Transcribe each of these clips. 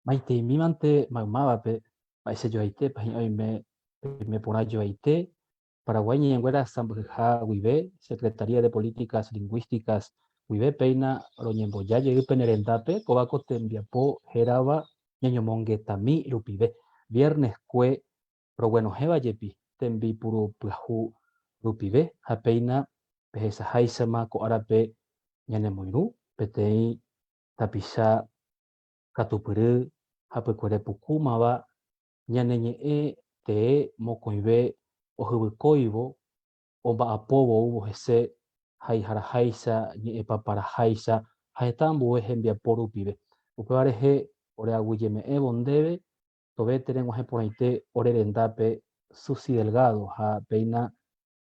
Maiteimímante maymávape mba'eichajoaitépa hi'ã oime peime porã joaite Paraguái Ñe'ẽnguéra Sãmbyhyha guive, Secretaría de Políticas Lingüísticas guive péina roñemboja jey pene rendápe kóva ko tembiapo hérava ñañomongetami rupive. Viernes-kue roguenohẽva jepi tembipuru pyahu rupive ha péina pehechaháichama ko árape ñanemoirũ peteĩ tapicha katupyry hapykuere pukúmava ñane ñe'ẽ tee mokõive ohyvykóivo omba'apóvo oúvo hese haiharaháicha, ñe'ẽpaparaháicha ha heta ambue hembiapo rupive. Upéva rehe oreaguyjeme'ẽvo ndéve tove tereg̃uahẽ porãite ore rendápe Susy Delgado ha péina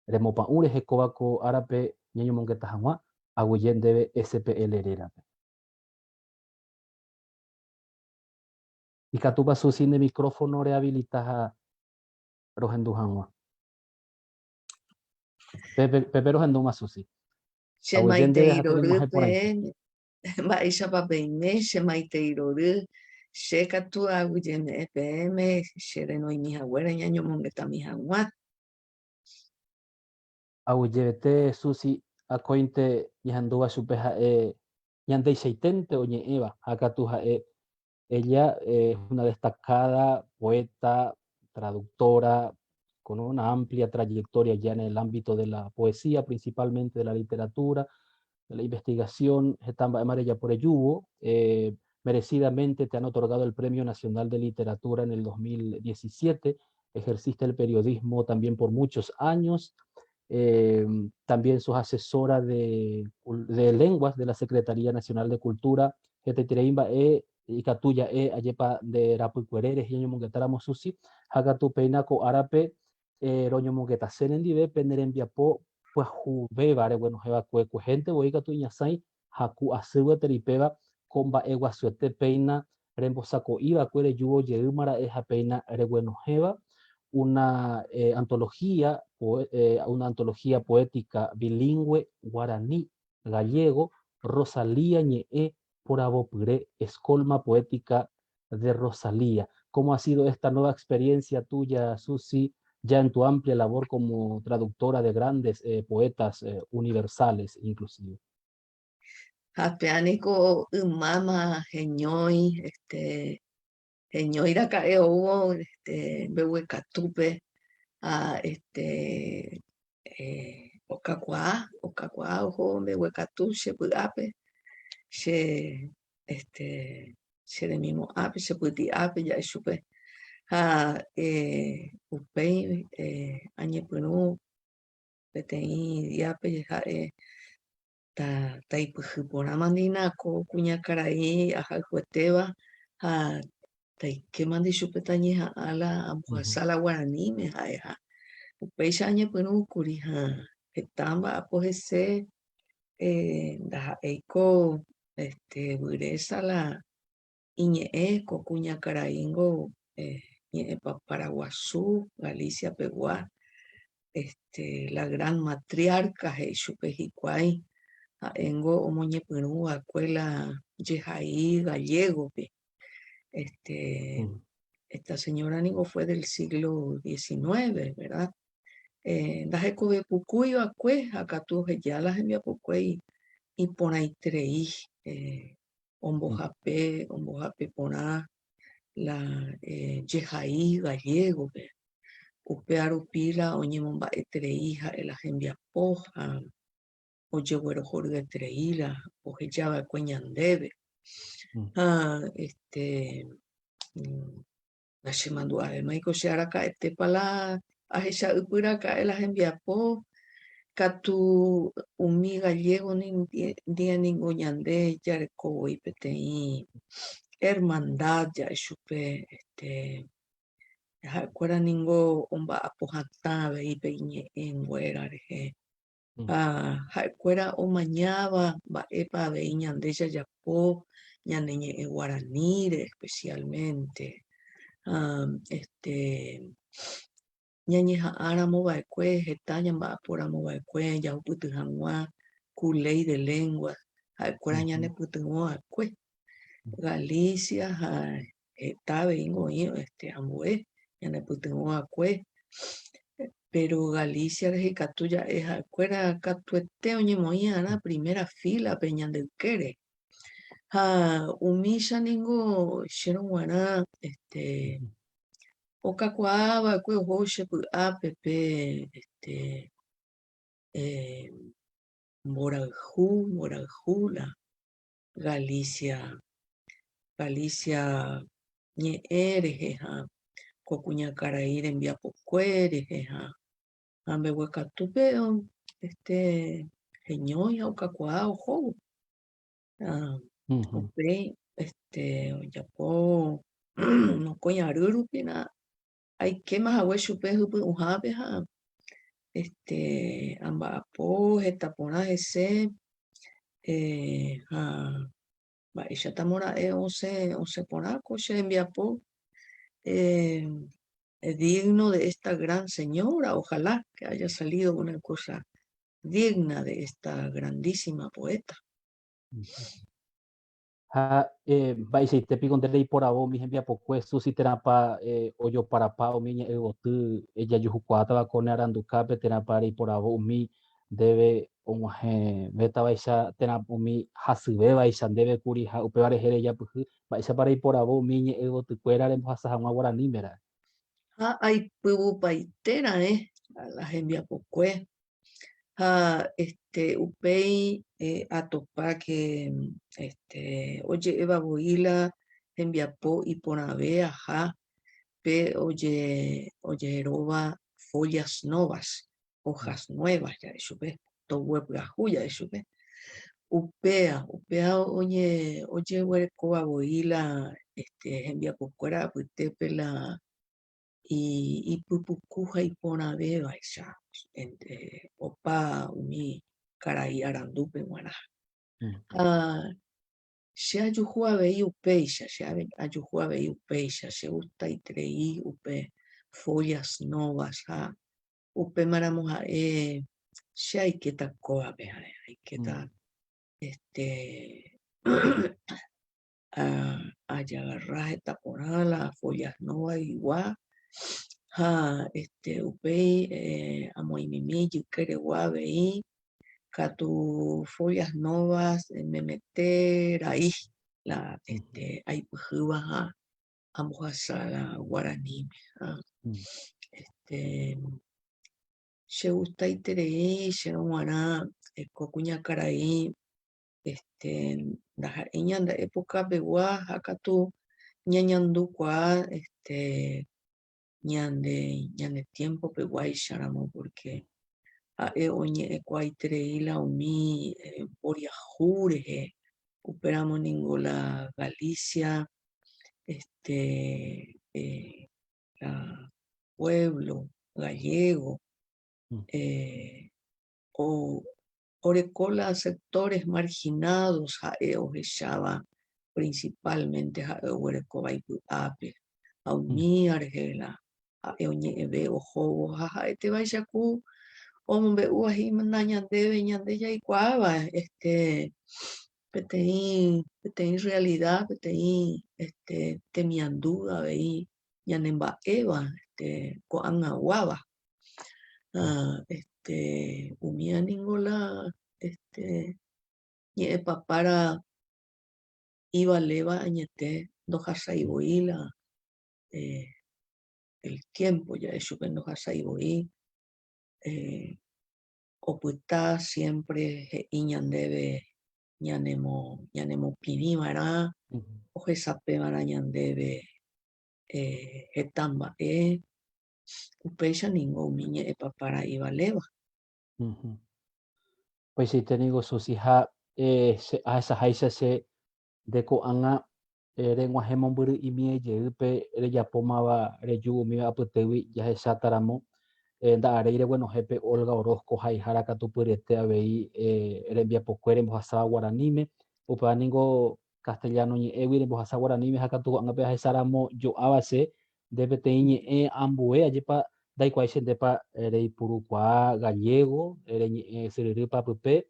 remopa'ũ rehe kóva ko árape ñañomongeta hag̃ua aguyje ndéve SPL rérape. Ikatúpa Susy nde micrófono rehabilita ha rohendu hag̃ua. Pépe, pépe rohendúma Susy. Che Aguyje ndéve maitei ha rory tereg̃uahẽ porãite. peẽme. Mba'éichapa peime, che maitei rory. Che katu aguyjeme'ẽ peẽme che renoimi haguére ñañomongetami hag̃ua. Aguyjevete Susy akóinte ñahendúva chupe ha'e ñandeichaiténte oñe'ẽva, ha katu ha'e ella es una destacada poeta, traductora, con una amplia trayectoria ya en el ámbito de la poesía, principalmente de la literatura, de la investigación, heta mba'éma rejapo rejúvo, merecidamente te han otorgado el Premio Nacional de Literatura en el 2017, ejerciste el periodismo también por muchos años, también sos asesora de de lenguas de la Secretaría Nacional de Cultura, hetaiterei mba'e ikatu ja'e ajépa nde rapykuere rehe ñañomongetáramo Susi, ha katu péina ko árape roñomongetase nendive pene rembiapo pyahuvéva reguenohẽva'ekue kuehénte voi katu iñasãi ha ku asy gueteri péva ko mba'e guasuete péina rembosako'iva'ekue rejúvo jeýma ra'e ha péina reguenohẽva una antología, una antología poética bilingüe guaraní gallego Rosalía ñe'ẽ poravopyre Escolma Poética de Rosalía. ¿Cómo ha sido esta nueva experiencia tuya, Susy, ya en tu amplia labor como traductora de grandes poetas universales inclusive? Ha péa niko ymáma heñói, este, heñói raka'e oúvo, este, mbeguekatúpe, ha, este, eh, okakuaa, okakuaa oho mbeguekatu che py'ápe, che, este, che remimo'ãpe, che pyti'ápe ja'e chupe. Ha eh, upéi eh, añepyrũ peteĩ díape ha'e ta, taipyhy porãmandina ko kuñakarai ahayhuetéva ha taikémandi chupe tañeha'ã la ambohasa la guaraníme ha'eha. Upéicha añepyrũ kuri ha heta mba'apo hese eh, ndaha'éiko este, vyrésa la iñe'ẽ ko kuñakaraíngo eh, ñe'ẽpapára guasu Galicia pegua, este, la gran matriarca he'i chupe hikuái, ha'éngo omoñepyrũ va'ekue la jehai gallego-pe. Este, esta señora ningo fue del siglo XIX, ¿verdad? Eh, ndahekovepukúi va'ekue ha katu oheja la hembiapokue iporãiterei, eh, ombohape, ombohape porã la eh, jehai gallego-pe. Upéva rupi la oñemomba'eterei ha'e la hembiapo ha ojeguerohoryeterei la oheja va'ekue ñandéve. Ha este, Nachemandu'avémaiko che araka'etépa la ahecha ypy raka'e la hembiapo, katu umi gallego ndie ningo ñande jareko voi peteĩ hermandad ja'e chupe, este, ha'ekuéra ningo omba'apo hatã avei pe iñe'ẽnguéra rehe. Ha ha'ekuéra omañáva mba'épa avei ñande jajapo ñane ñe'ẽ guaraníre especialmente. Ha este, ñañeha'ãramo va'ekue, heta ñamba'apóramo va'ekue jahupyty hag̃ua ku ley de lengua, ha'ekuéra ñanepytyvõ va'ekue. Galicia ha Heta aveingo oĩ este, ambue ñanepytyvõ va'ekue, pero Galicia rehe ikatu ja'e ha'ekuéra katuete oñemoĩ arã primera fila-pe ñande ykére. Ha umícha ningo chérõ g̃uarã este, okakuaa va'ekue oho che py'ápe pe este, eh, mborayhu, mborayhu la Galicia, Galicia ñe'ẽ rehe ha ko kuñakarai rembiapokue rehe ha ha mbeguekatúpe este heñói ha okakuaa ohóvo. Ah, upéi este ojapo mokõi ary rupi na aikéma hague chupe hypy'ũhápe ha este amba'apo heta porã hese eh, ha mba'éichatamo ra'e osẽ osẽ porã ko che rembiapo eh, digno de esta gran señora, ojalá que haya salido una cosa digna de esta grandísima poeta. Ha mba'eichaite piko nde reiporavo umi hembiapokue Susi térãpa ojoparapa umi ñe'ẽyvoty ejajuhukuaátava ko ne arandukápe térãpa reiporavo umi ndéve og̃uahẽvétavaicha térã umi hasyvévaicha ndéve kuri ha upéva rehe rejapyhy, mba'éichapa reiporavo umi ñe'ẽyvotykuéra rembohasa hag̃ua guaraníme ra'e? Ha aipyvupaite raẽ la hembiapokue Ha este, upéi atopa ke este, oje'éva voi la hembiapo iporãve aha pe oje, ojeheróva Follas Novas, Hojas Nuevas ja'e chupe, togue pyahu ja'e chupe. Upéa, upéa oñe, ojeguerekóva voi la este, hembiapokuéra apytépe la ipypuku ha iporãvévaicha opa umi karai arandúpe g̃uarã. Ha che ajuhu avei upéicha, che ajuhu avei upéicha, chegustaiterei upe Follas Novas ha upémaramo ha'e che aikéta kóvape, ha'e aikéta este ajagarra heta porã la Follas Novas-igua ha este upéi amoĩmimi ijykeregua avei, katu Follas Novas memete rai la este aipyhýva ha ambohasa la guaraníme. Ha este chegustaiterei chérõ g̃uarã ko kuñakarai Este, ndaha'éi ñande época pegua ha katu ñañandukuaa este, ñande, ñane tiempo peguáicha ramo porque ha'e oñe'ẽkuaaiterei la umi mboriahu rehe, upéramo ningo la Galicia este, la pueblo gallego o Oreko la sectores marginados ha'e ohecháva principalmente ha'e oguerekóva ipy'ápe, ha umía rehe la ha'e oñe'ẽve ohóvo ha ha'etévaicha ku omombe'úva hína ñandéve ñande jaikuaáva este peteĩ peteĩ realidad, peteĩ este temiandu avei ñanemba'éva este ko'ag̃aguáva. Ha este umía ningo la este ñe'ẽpapára ivaléva añete ndohasái voi la eh, el tiempo ja'e chupe ndohasái voi eh, opyta siempre he'i ñandéve ñanemo ñanemopirĩ va'erã, ohesape va'erã ñandéve eh, heta mba'e Upéicha ningo umi ñe'ẽpapára ivaléva. Upeichaite ningo Susi ha che ahechaháicha che nde ko'ág̃a reg̃uahẽ mombyry'imie jey pe rejapómava reju umíva apytégui jahechátaramo nda'aréi reguenohẽ pe Olga Orozco haihára katupyryete avei rembiapokue rembohasáva guaraníme, upéva ningo castellano ñe'ẽgui rembohasa guaraníme ha katu ko'ág̃a pe ahecharamo jo'áva che Nde peteĩ ñe'ẽ ambue ajépa ndaikuaái che ndépa reipurukuaa gallego, reñe'ẽ syryrýpa pype,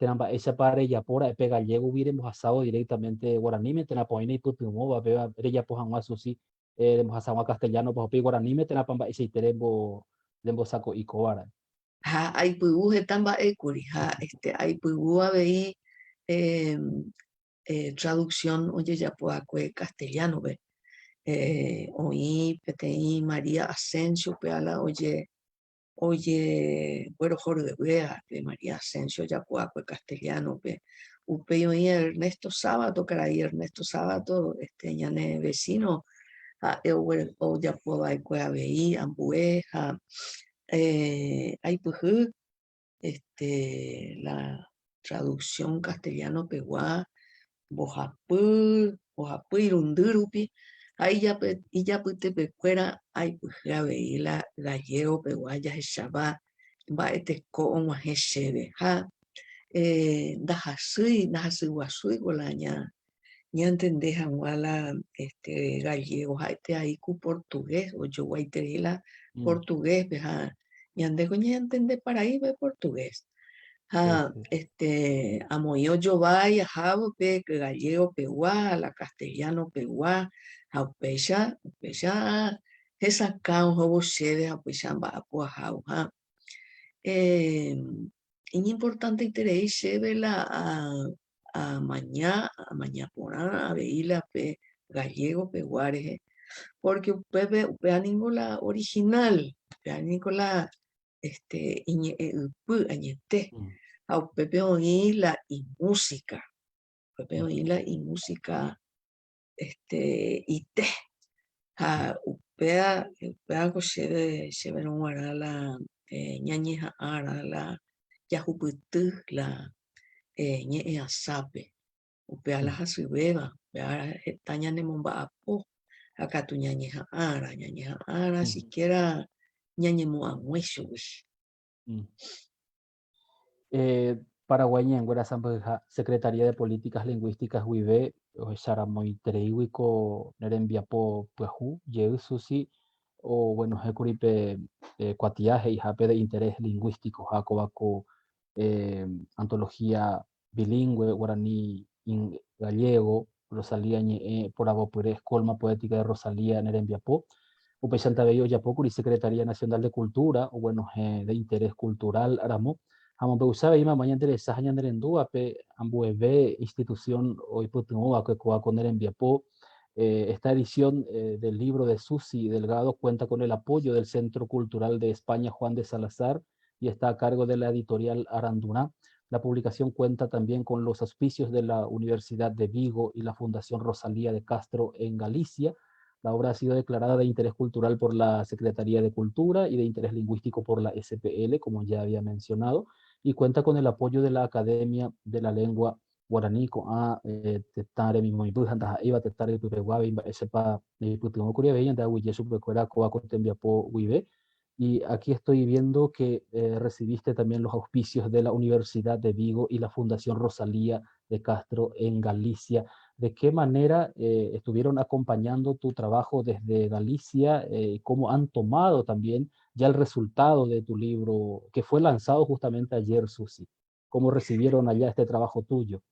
térã mba'éichapa rejapo ra'e pe gallégogui rembohasávo directamente guaraníme térãpa oĩ neipytyvõva péva rejapo hag̃ua Susi rembohasa hag̃ua castellano-pa upéi guaraníme térãpa mba'eichaite rembosako'i kóva ra'e. Ha aipyvu heta mba'e kuri ha este aipyvu avei traducción ojejapo va'ekue castellano-pe. Oĩ peteĩ María Asensio upéva la oje ojeguerohoryvéva pe María Asensio ojapo va'ekue castellano-pe. Upéi oĩ Ernesto Sábato, karai Ernesto Sábato, este ñane vecino, ha'e ojapo va'ekue avei ambue ha aipyhy este la traducción castellano pegua mbohapy, mbohapy irundy rupi ha ijapytepekuéra aipyhy avei la gallego pegua jahecháva mba'eteko og̃uahẽ chéve ha ndahasýi, ndahasyguasúiko la ñantende hag̃ua la este gallego ha'ete ai ku portugués ojoguaiterei la portugués-pe ha ñandéko ñantende paraípe portugués ha este amoĩ ojovái ahávo pe gallego pegua la castellano pegua ha upéicha upéicha hesakã ohóvo chéve ha upéicha amba'apo ahávo ha iñimportanteiterei chéve la Amaña, amaña porã avei la pe gallego pegua rehe, porque upépe upéva ningo la original, upéva ningo la este iñe'ẽ ypy añete, ha upépe oĩ la imúsica, upépe oĩ la imúsica este ite, ha upéva, upéva ko chéve, chéverõ g̃uarã la ñañeha'ãrã la jahupyty la ñe'ẽasápe, upéva la hasyvéva, upéva heta ñanemomba'apo, ha katu ñañeha'ãrã, ñañeha'ãrã siquiera ñañemo'ag̃ui chugui. Paraguái Ñe'ẽnguéra Sãmbyhyha Secretaría de Políticas Lingüísticas guive ohecharamoitereígui ko ne rembiapo pyahu jey Susi oguenohẽkuri pe kuatia he'ihápe de interés lingũístico ha kóva ko antología bilingũe guarani gallego, Rosalía ñe'ẽ poravopyre Escolma Poética de Rosalía ne rembiapo. Upéichante avei ojapókuri Secretaría Nacional de Cultura oguenohẽ de interés cultural ramo ha omombe'use avei mama ñande resa ha ñane rendúvape ambueve institución oipytyvõva'ekue kóva ko ne rembiapo. Esta edición del libro de Susy Delgado cuenta con el apoyo del Centro Cultural de España Juan de Salazar y está a cargo de la editorial Arandurá. La publicación cuenta también con los auspicios de la Universidad de Vigo y la Fundación Rosalía de Castro en Galicia. La obra ha sido declarada de interés cultural por la Secretaría de Cultura y de interés lingüístico por la SPL, como ya había mencionado, y cuenta con el apoyo de la Academia de la Lengua Guaraní, ko'ã tetã remimoĩmby ha ndaha'éiva tetã rypypeguágui mba'éichapa neipytyvõkuri avei ñande aguyje chupekuéra kóva ko tembiapo guive. Y aquí estoy viendo que recibiste también los auspicios de la Universidad de Vigo y la Fundación Rosalía de Castro en Galicia. ¿De qué manera estuvieron acompañando tu trabajo desde Galicia? ¿Cómo han tomado también ya el resultado de tu libro que fue lanzado justamente ayer, Susi? ¿Cómo recibieron allá este trabajo tuyo?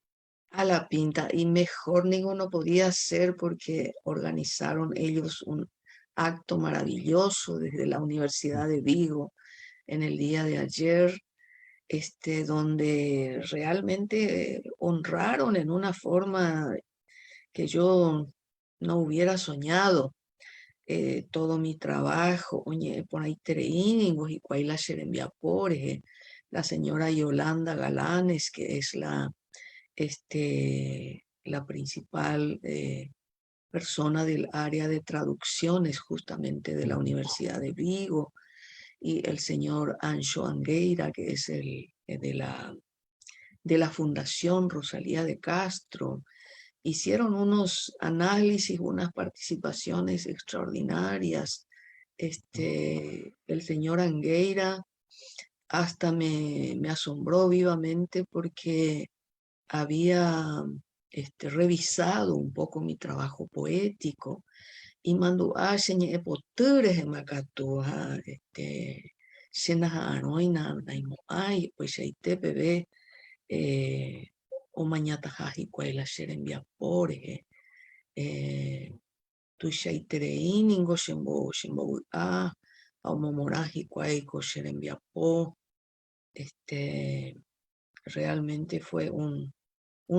A la pinta, y mejor ninguno podía ser porque organizaron ellos un acto maravilloso desde la Universidad de Vigo en el día de ayer, donde realmente honraron en una forma que yo no hubiera soñado todo mi trabajo, oñe'ẽ porãiterei ningo hikuái la che rembiapo rehe, la señora Yolanda Galanes, que es la principal persona del área de traducciones justamente de la Universidad de Vigo, y el señor Anxo Angueira, que es el de la Fundación Rosalía de Castro, hicieron unos análisis, unas participaciones extraordinarias. El señor Angueira hasta me asombró vivamente porque había revisado un poco mi trabajo poético y mandu'a che ñe'ẽpoty rehe katu, ha, che naha'arõi naimo'ãi upeichaite peve. eh, omañataha hikuái la che rembiapo rehe. Eh, tuichaiterei ningo chembovy'a ha omomorã hikuái ko che rembiapo. Este, realmente fue un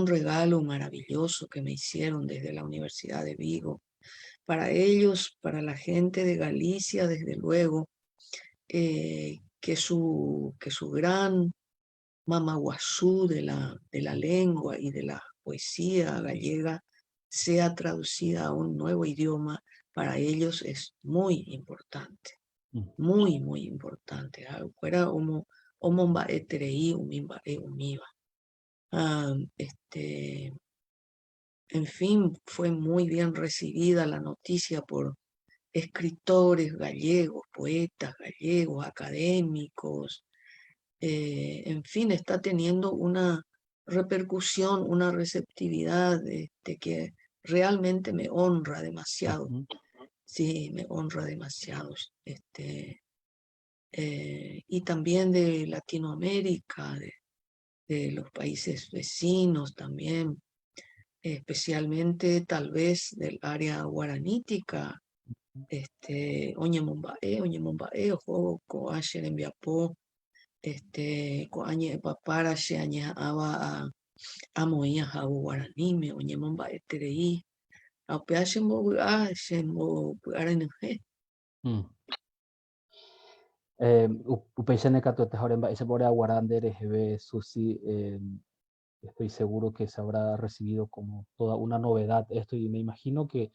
regalo maravilloso que me hicieron desde la Universidad de Vigo. Para ellos, para la gente de Galicia, desde luego, que su gran mamaguazú de la lengua y de la poesía gallega sea traducida a un nuevo idioma, para ellos es muy importante, muy, muy importante. Ha'ekuéra omomba'eterei umi mba'e umíva. Ah, en fin, fue muy bien recibida la noticia por escritores gallegos, poetas gallegos, académicos, en fin, está teniendo una repercusión, una receptividad que realmente me honra demasiado. Sí, me honra demasiado. Y también de Latinoamérica, de los países vecinos también, especialmente tal vez del área guaranítica, oñemomba'e, ohóvo ko'ã che rembiapo, ko'ã ñe'ẽpapára che añeha'ãva amoĩ ahávo guaraníme, oñemomba'eterei, ha upéva chembovy'a, chembopy'arenyhẽ. Upéicha katuete ha ore mba'éichapa ore aguara nde reheve, Susi, estoy seguro que se habrá recibido como toda una novedad esto y me imagino que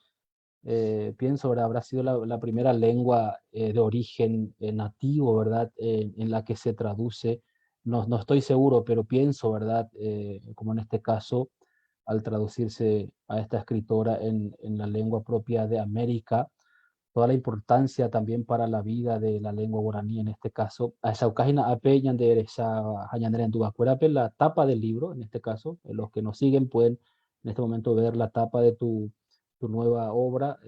pienso, ¿verdad? Habrá sido la primera lengua de origen nativo, ¿verdad? En la que se traduce. No, no estoy seguro, pero pienso, ¿verdad? Como en este caso, al traducirse a esta escritora en la lengua propia de América, toda la importancia también para la vida de la lengua guaraní en este caso. Ahechauka hína ápe ñande recha ha ñane renduvakuérape la tapa del libro, en este caso, los que nos siguen pueden en este momento ver la tapa de tu nueva obra,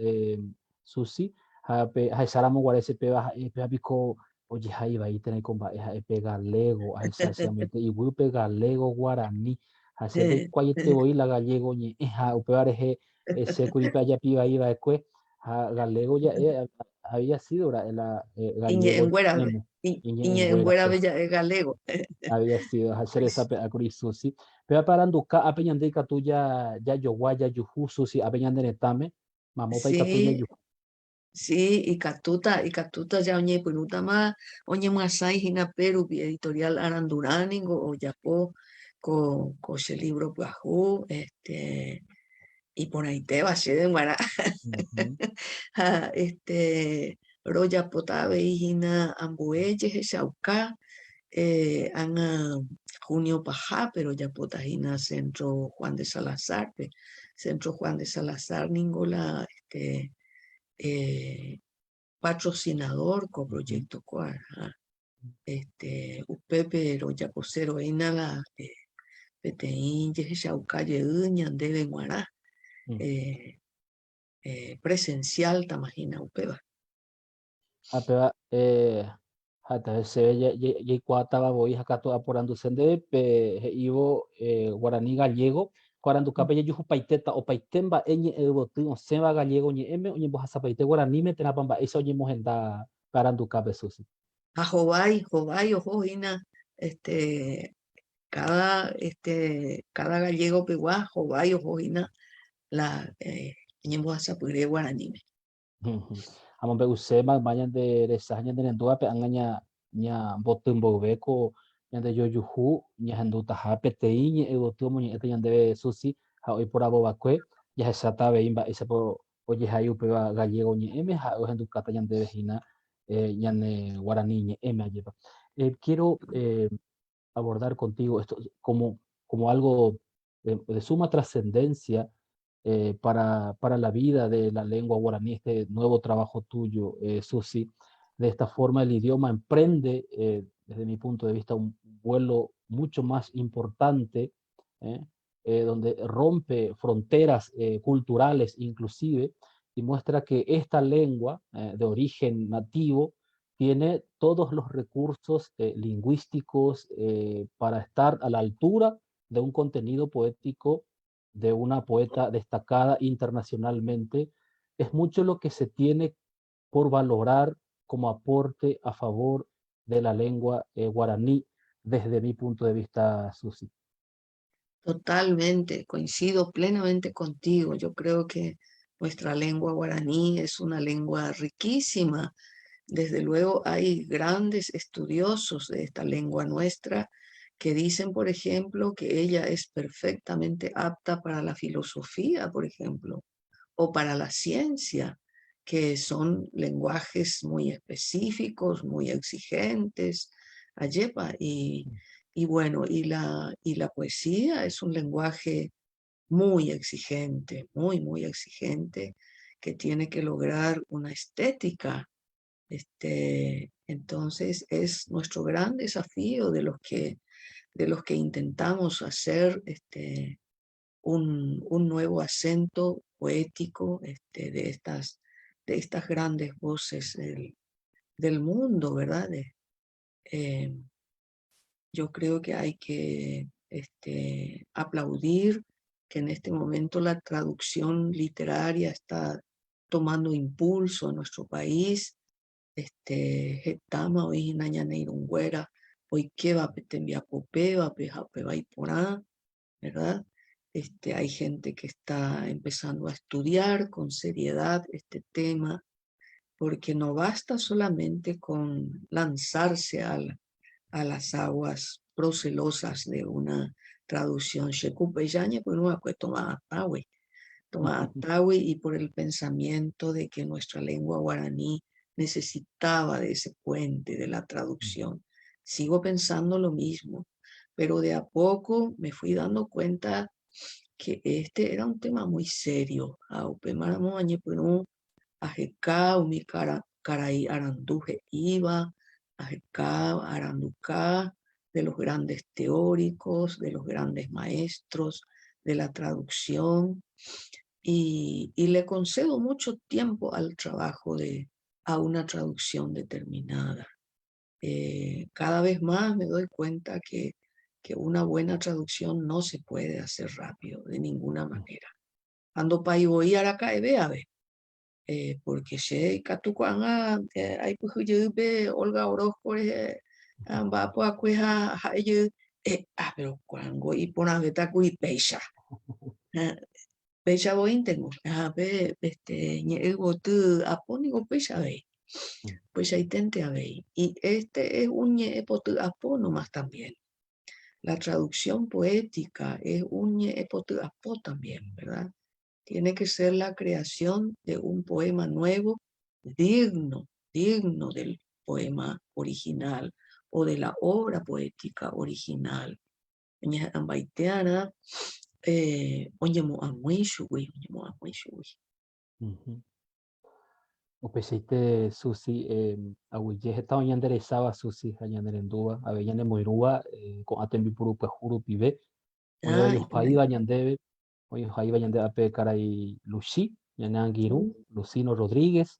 Susi. Ahecháramo guare péva péva piko ojehai ko mba'e ha'e galego, ahechachamete iguýpe galego guaraní, ha che ndaikuaaiete voi la gallego ñe'ẽ ha upéva rehe chékuri pe ajapivaiva'ekue ha galego ja'e había sido la gallego Iñe'ẽnguérape, iñe'ẽnguérape iñe'ẽnguérape ja'e galego. Había sido ha che resape'ákuri, Susi. Péva pe aranduka ápe ñande ikatu jajogua jajuhu, Susi, ápe ñane retãme, mamópa ikatu jajuhu? Sí, ikatúta ja oñepyrũtama oñemyasãihína pérupi. Editorial Arandurã ningo ojapo ko che libro pyahu, iporãitéva chéve g̃uarã. Ha rojapóta avei hína ambue jehechauka ág̃a junio pahápe rojapóta hína Centro Juan de Salazar-pe. Centro Juan de Salazar ningo la patrocinador ko proyecto ko'ág̃a. Upépe rojapose roína la peteĩ jehechauka jey ñandéve g̃uarã, presencial tamahína upéva. Ha péva ha'ete chéve jaikuaátava voi ha katu aporanduse ndéve pe he'ívo guarani gallego ko arandukápe jajuhupaitéta opaite mba'e ñe'ẽyvoty osẽva gallego ñe'ẽme oñembohasapaite guaraníme térãpa mba'éicha oñemohenda pe arandukápe, Susi? Ha hovái oho hína cada gallego pegua hovái oho hína la ñembohasapyre guaraníme. Amombe'use mayma ñande resa ha ñane rendúvape ág̃a ñamboty mboyve ko ñande jojuhu ñahendutaha peteĩ ñe'ẽyvoty omoñe'ẽta ñandéve Susi ha oiporavova'ekue jahecháta avei mba'éichapa ojehai upéva gallego ñe'ẽme ha ohendukáta ñandéve hína ñane guarani ñe'ẽme ajépa. Quiero abordar contigo esto como algo de suma trascendencia para la vida de la lengua guaraní, este nuevo trabajo tuyo, Susi. De esta forma el idioma emprende, desde mi punto de vista, un vuelo mucho más importante, donde rompe fronteras culturales inclusive, y muestra que esta lengua de origen nativo Tiene todos los recursos lingüísticos para estar a la altura de un contenido poético de una poeta destacada internacionalmente. Es mucho lo que se tiene por valorar como aporte a favor de la lengua guaraní, desde mi punto de vista, Susi. Totalmente, coincido plenamente contigo. Yo creo que nuestra lengua guaraní es una lengua riquísima. Desde luego hay grandes estudiosos de esta lengua nuestra que dicen, por ejemplo, que ella es perfectamente apta para la filosofía, por ejemplo, o para la ciencia, que son lenguajes muy específicos, muy exigentes. Ayepa, y bueno, y la poesía es un lenguaje muy exigente, muy, muy exigente, que tiene que lograr una estética. Entonces es nuestro gran desafío de los que intentamos hacer un nuevo acento poético, de estas grandes voces del mundo, ¿verdad? Yo creo que hay que aplaudir que en este momento la traducción literaria está tomando impulso en nuestro país. Hetama oĩ hína ñane irũnguéra, oikéva pe tembiapopéva, pe hapéva iporã, ¿verdad? Hay gente que está empezando a estudiar con seriedad este tema, porque no basta solamente con lanzarse a las aguas procelosas de una traducción. Shekupeyaña, pues no toma atawi, toma atawi, y por el pensamiento de que nuestra lengua guaraní necesitaba de ese puente de la traducción. Sigo pensando lo mismo, pero de a poco me fui dando cuenta que este era un tema muy serio. Aupemaramo añepyrũ, ajeka, umi cara, karai arandu he'íva, ajeka, aranduka, de los grandes teóricos, de los grandes maestros de la traducción, y le concedo mucho tiempo al trabajo de, a una traducción determinada. Cada vez más me doy cuenta que una buena traducción no se puede hacer rápido, de ninguna manera. Ando pa voy a la cae, porque che ikatu ko'ág̃a aipyhyjýpe Olga Orozco rehe mba'apo'akue ha ha'ejey ah, pero ko'ág̃a iporãvéta kuri péicha. Péicha voíntengo ha pe ñe'ẽyvoty apo niko péicha avei, peichaiténte avei. Y este es un ñe'ẽpoty apo nomás también. La traducción poética es un ñe'ẽpoty apo también, ¿verdad? Tiene que ser la creación de un poema nuevo, digno, digno del poema original o de la obra poética original. Oñeha'ãmbaite'arã oñemo'ag̃ui chugui, oñemo'ag̃ui chugui. Upeichaite, Susi, aguyje heta oñanderesáva Susi ha ñanerendúva, avei ñanemoirũva ko'ã tembipuru pyahu rupive, Ah, oñohaíva ñandéve, oñohaíva ñande ápe karai Luchi, ñane angirũ, Lucino Rodríguez,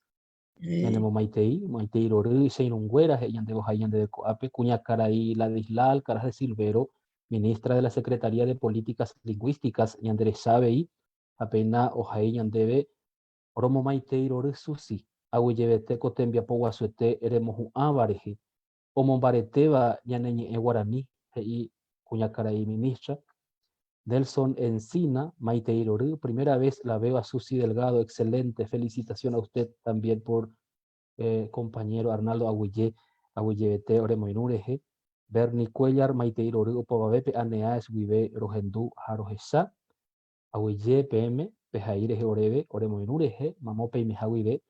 ñanemomaitei, maitei rory, che irũnguéra he'i ñandéve ohai ñandéve ko'ápe, kuñakarai Ladislaa Alcaraz de Silvero, ministra de la Secretaría de Políticas Lingüísticas, ñanderecha avei, ha péina ohai ñandéve romomaitei rory Susi, aguyjevete ko tembiapo guasuete remohu'ãva rehe, omombaretéva ñane ñe'ẽ guarani, he'i kuñakarai ministra. Nelson Encina, maitei rory, primera vez la veo a Susi Delgado, excelente, felicitación a usted también por compañero Arnaldo aguyje, aguyjevete oremoirũ rehe. Bernie Cuellar, maitei rory opavavépe ANEAES guive rohendu ha rohecha. Aguyje peẽme, pehai rehe oréve oremoirũ rehe, mamo peimeha guive,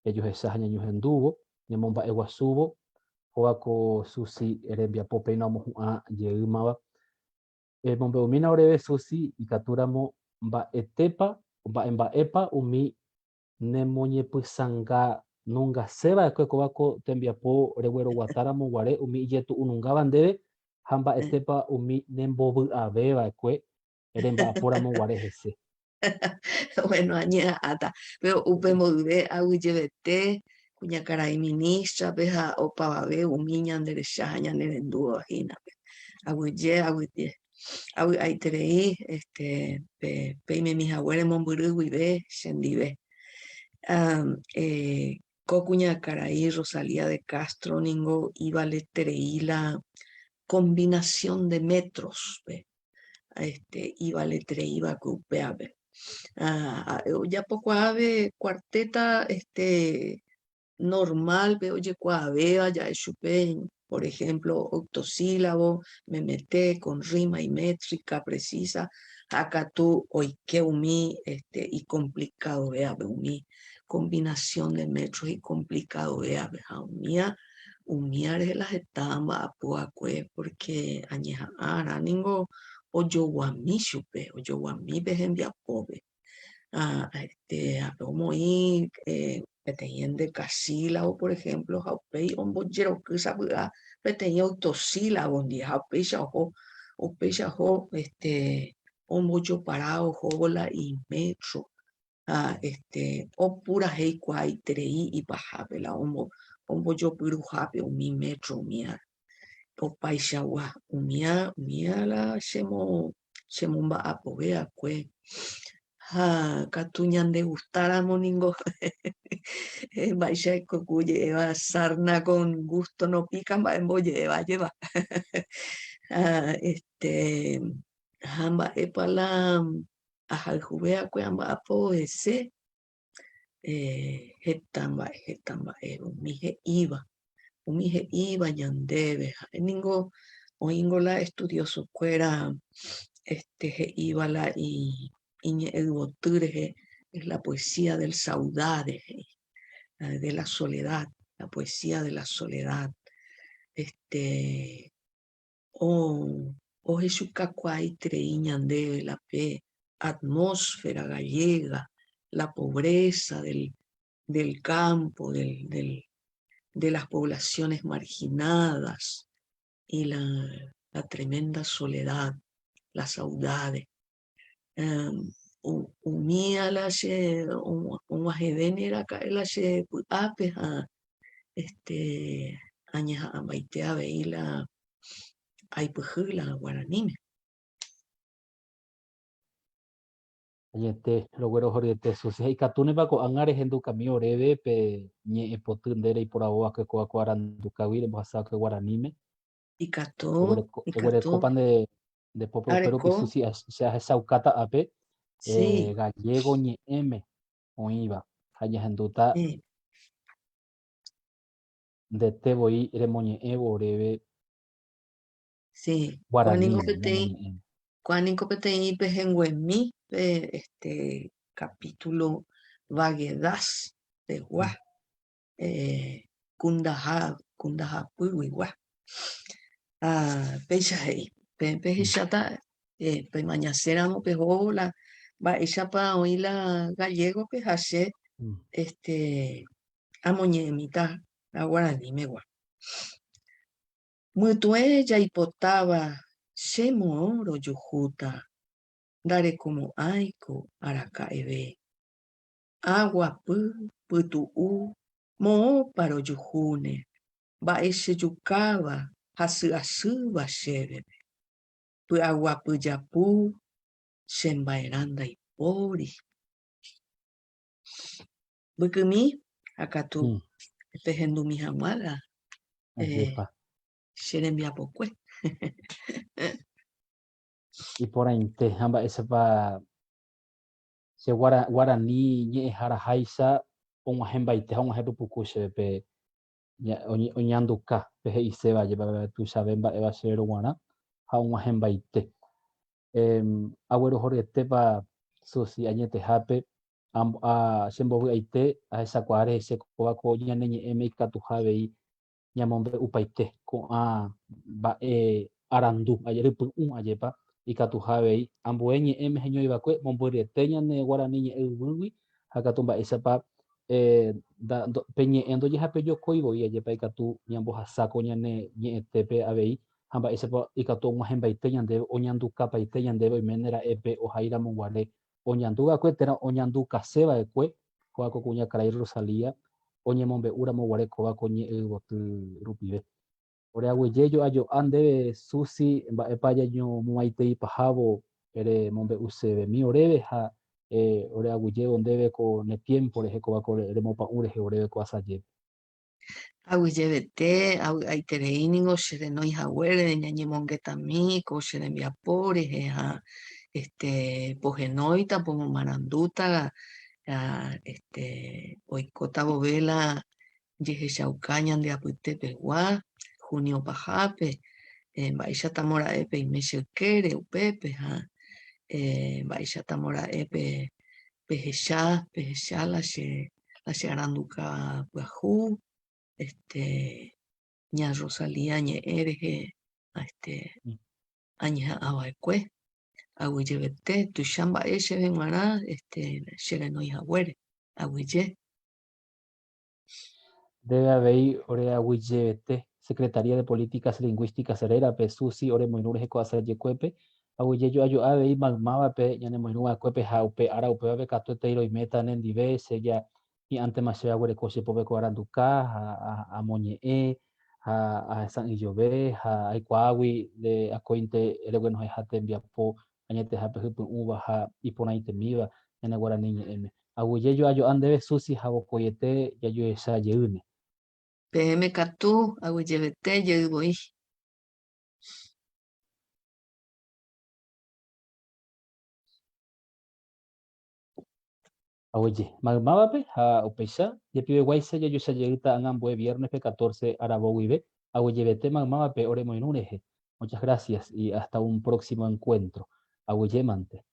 jajohecha ha ñañohendúvo, ñamomba'eguasúvo, kóva ko Susi rembiapo péina omohu'ã jeýmava. Emombe'umína oréve Susi ikatúramo mba'etépa, mba'emba'épa umi nemoñepysãnga nungasé va'ekue kóva ko tembiapo regueroguatáramo guare umi ijetu'unungáva ndéve ha mba'etépa umi nembovy'ave va'ekue remba'apóramo guare hese. Bueno, añeha'ãta. Pero upe mboyve aguyjevete. kuñakarai ministra-pe ha opavave umi ñande recha ha ñane rendúva hína-pe. Aguyje, aguyje, avy'aiterei este, pe peimemi haguére mombyry guive chendive. Ko kuñakarai Rosalía de Castro ningo ivaleterei la combinación de metros-pe, este, ivaleterei va'ekue upévape. Ha'e ojapokuaave cuarteta este, normal-pe ojekuaavéva ja'e chupe, por ejemplo, octosílabo, memete, con rima y métrica precisa, ha katu oike umi este, icomplicadovévape, umi combinación de metros icomplicadovévape, ha umía, umía rehe la heta amba'apo va'ekue, porque añeha'ãrã ningo ojoguami chupe, ojoguami pe hembiapópe. Ah, este, ápe omoĩ peteĩ endecasílabo, por ejemplo, ha upéi ombojeroky sapy'a peteĩ octosílabo ndive, ha upéicha oho, upéicha oho, este, ombojopara ohóvo la imetro, ha este, opuraheikuaaiterei ipahápe la ombojopyruhápe umi metro umía opaichagua, umía, umía la chemo chemomba'apove akue. Ha katu ñandegustáramo ningo mba'éicha ku oje'éva sarna con gusto no pica mba'e mboje'éva ajépa. Ha este ha mba'épa la ahayhuve akue amba'apo hese heta mba'e, heta mba'e umi he'íva, umi he'íva ñandéve, ha'e ningo oĩngo la estudiosokuéra este he'íva la iñe'ẽyvoty rehe, es la poesía del saudade he'i, de la soledad, la poesía de la soledad, este Ohechukakuaaiterei ñandéve la pe atmósfera gallega, la pobreza del, del campo, del, del, de las poblaciones marginadas y la, la tremenda soledad, la saudade. Umi la che og̃uahẽvéne raka'e la che py'ápe ha este añeha'ãmbaite avei la aipyhy la guaraníme. Añete, roguerohoryete Susi. Ha ikatúnepa ko'ág̃a rehendukami oréve pe ñe'ẽpoty nde reiporavóva'ekue kóva ko arandukágui rembohasáva'ekue guaraníme? Ikatu, ikatu. Eguerekópa nde nde pópe upe rupi Areko. Susi che ahechaukáta ápe Sí. gallego ñe'ẽme oĩva ha ñahendúta Sí. ndete voi remoñe'ẽvo oréve Sí. Kóa ningo guaraníme, ñane peteĩ, ñe'ẽme. kóa ningo peteĩ pehẽnguemi pe este capítulo Vaguedás pegua. Kundaha, kundahapyguigua. Ha péicha he'i, peẽ pehecháta pemañaséramo pehóvo la mba'éichapa oĩ la gallégope ha che este amoñe'ẽmíta la guaranímegua. Mytuẽ jaipotáva che moõ rojuhúta, ndarekomo'ãiko araka'eve. Aguapy, pytu'u, moõpa rojuhúne, mba'e chejukáva hasy asýva chévepe. Py'aguapy japu, che mba'erã ndaipóri. Mbykymi, ha katu pehendumi hag̃ua la che rembiapokue. Iporãite ha mba'éichapa Che guarani ñe'ẽharaháicha og̃uahẽmbaite ha og̃uahẽ pypuku chéve pe oñanduka pe he'iséva jepe tuichave mba'éva chéve roguarã ha og̃uahẽmbaite. Aguerohoryetépa Susi añetehápe chembovy'aite ahechakuaa rehe che kóva ko ñane ñe'ẽme ikatuha avei ñamombe'upaite ko'ã mba'e arandu rypy'ũ ajépa ikatuha avei ambue ñe'ẽme heñoiva'ekue mombyryete ñane guarani ñe'ẽ yvýgui ha katu mba'éichapa pe ñe'ẽ ndojehapejokói voi ajépa ikatu ñambohasa ko ñane ñe'ẽtépe avei ha mba'éichapa ikatu og̃uahẽmbaite ñandéve oñandukapaite ñandéve oiméne ra'e pe ohaíramo guare oñanduva'ekue térã oñandukaseva'ekue kóva ko kuñakarai Rosalía. oñemombe'úramo guare kóva ko ñe'ẽyvoty rupive. Ore aguyje jo'ajo'a ndéve Susi mba'épa jañomomaiteipahávo remombe'usevemi oréve ha ore aguyjévo ndéve ko ne tiempo rehe kóva ko remopa'ũ rehe oréve ko asajépe. Aguyjevete, avy'aiterei ningo che renói haguére ñañemongetami ko che rembiapo rehe ha este pohenóita, pomomarandúta ha este oikóta vove la jehechauka ñande apytepegua junio pahápe, mba'éichatamora'e peime che ykére upépe ha mba'éichatamora'e pehecha, pehecha la che la che aranduka pyahu, este ña Rosalía ñe'ẽ rehe este añeha'ã va'ekue, aguyjevete tuicha mba'e chéve g̃uarã este che renói haguére, aguyje. Ndéve avei ore aguyjevete Secretaría de Políticas Lingüísticas rérape, Susi oremoirũ rehe ko asajekuépe, aguyje jo'ajo'a avei maymávape ñanemoirũ va'ekuépe ha upe ára upévape katuetei roiméta nendive, che ja hi'ãntema che aguereko che pópe ko aranduka ha amoñe'ẽ ha ahesa'ỹijove ha aikuaágui nde akóinte reguenohẽha tembiapo añetehápe hypy'ũva ha iporãitemíva ñane guarani ñe'ẽme. Aguyje jo'ajo'a ndéve Susi ha vokoiete jajoecha jeýne. Peẽme katu aguyjevete jey voi. Aguyje maymávape ha upéicha, jepiveguáicha jajoecha jeýta ág̃a ambue viernes-pe 14 aravo guive, aguyjevete maymávape oremoirũ rehe. Muchas gracias y hasta un próximo encuentro. Aguyje mante.